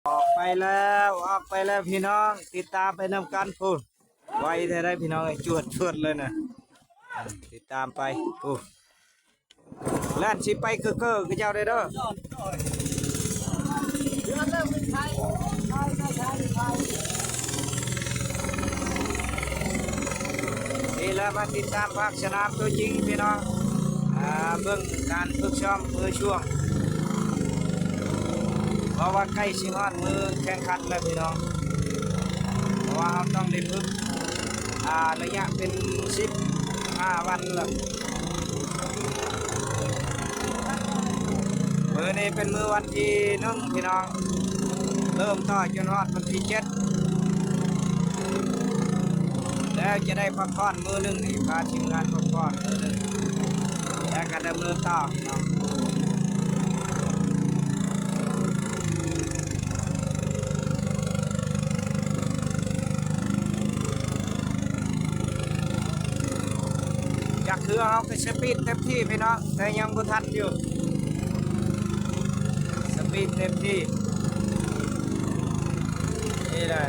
ອອກໄປແລ້ວ ອອກໄປແລ້ວພີ່ນ້ອງ ຕິດຕາມໄປນຳກັນພຸ້ນ. ໄວແທ້ໃດ໋ພີ່ນ້ອງເອີຍ ຈວດໆເລີຍນະ ຕິດຕາມໄປພຸ້ນ. ແລ່ນຊິໄປເກີໆ ຄືເຈົ້າເດີ ເດີ. ນີ້ແຫຼະ ມາຕິດຕາມພາກສະໜາມຕົວຈິງພີ່ນ້ອງ ອ່າ ເບິ່ງການຝຶກຊ້ອມເມື່ອຊ່ວງ ເພາະວ່າໃກ້ຊິຮອດມື້ແຂ່ງຂັນແລ້ວພີ່ນ້ອງ ເພາະວ່າເຮົາຕ້ອງໄດ້ຝຶກ ອ່າ ໄລຍະເປັນສິບຫ້າວັນແລ້ວ. ມື້ນີ້ເປັນມື້ວັນທີໜຶ່ງພີ່ນ້ອງ ເລີ່ມຕໍ່ຈົນຮອດວັນທີເຈັດ ແລ້ວຈະໄດ້ພັກຜ່ອນມື້ໜຶ່ງນີ້ ພາທີມງານພັກຜ່ອນມື້ໜຶ່ງ ແລ້ວກໍດຳເນີນຕໍ່ພີ່ນ້ອງ. ຈັກເທື່ອເຮົາກໍສະປີດເຕັມທີ່ພີ່ນ້ອງ ແຕ່ຍັງບໍ່ທັນຢູ່ ສະປີດເຕັມທີ່ ນີ້ແຫຼະ.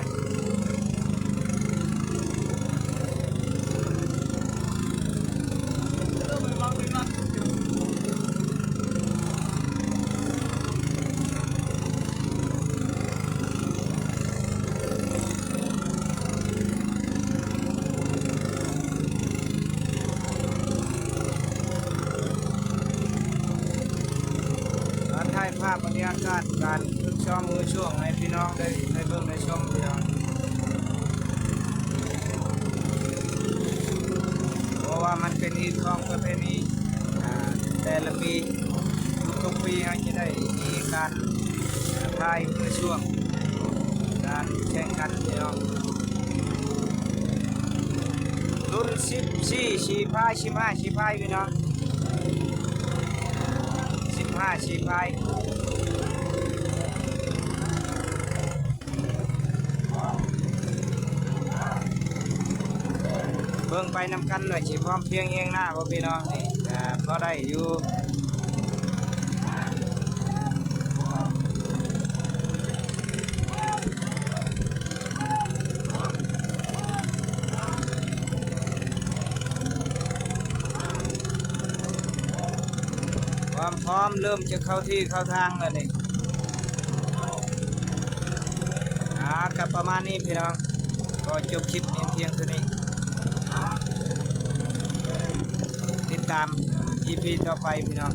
ມາຖ່າຍພາບບັນຍາກາດການຝຶກຊ້ອມມື້ຊ່ວງໃຫ້ພີ່ນ້ອງໄດ້ ໄດ້ເບິ່ງໄດ້ຊົມພີ່ນ້ອງ ເພາະວ່າມັນເປັນຮີດຄອງປະເພນີ ອ່າ ແຕ່ລະປີ ທຸກໆປີເຮົາຈະໄດ້ມີການ ອ່າ ຖ່າຍເມື່ອຊ່ວງການແຂ່ງຂັນພີ່ນ້ອງ ລຸ້ນສິບສີ່ ສີ່ພາຍ ສິບຫ້າ ສີ່ພາຍພີ່ນ້ອງ ສິບຫ້າ ສີ່ພາຍ. ເບິ່ງໄປນຳກັນວ່າຊິພ້ອມພຽງຮຽງໜ້າບໍ່ພີ່ນ້ອງ ນີ້ ອ່າ ພໍໄດ້ຢູ່ ຄວາມພ້ອມເລີ່ມຈະເຂົ້າທີ່ເຂົ້າທາງແລ້ວນີ້ ອ່າ ກໍປະມານນີ້ພີ່ນ້ອງ ກໍຈົບຄລິບພຽງເທົ່ານີ້ ຕິດຕາມອີພີຕໍ່ໄປພີ່ນ້ອງ.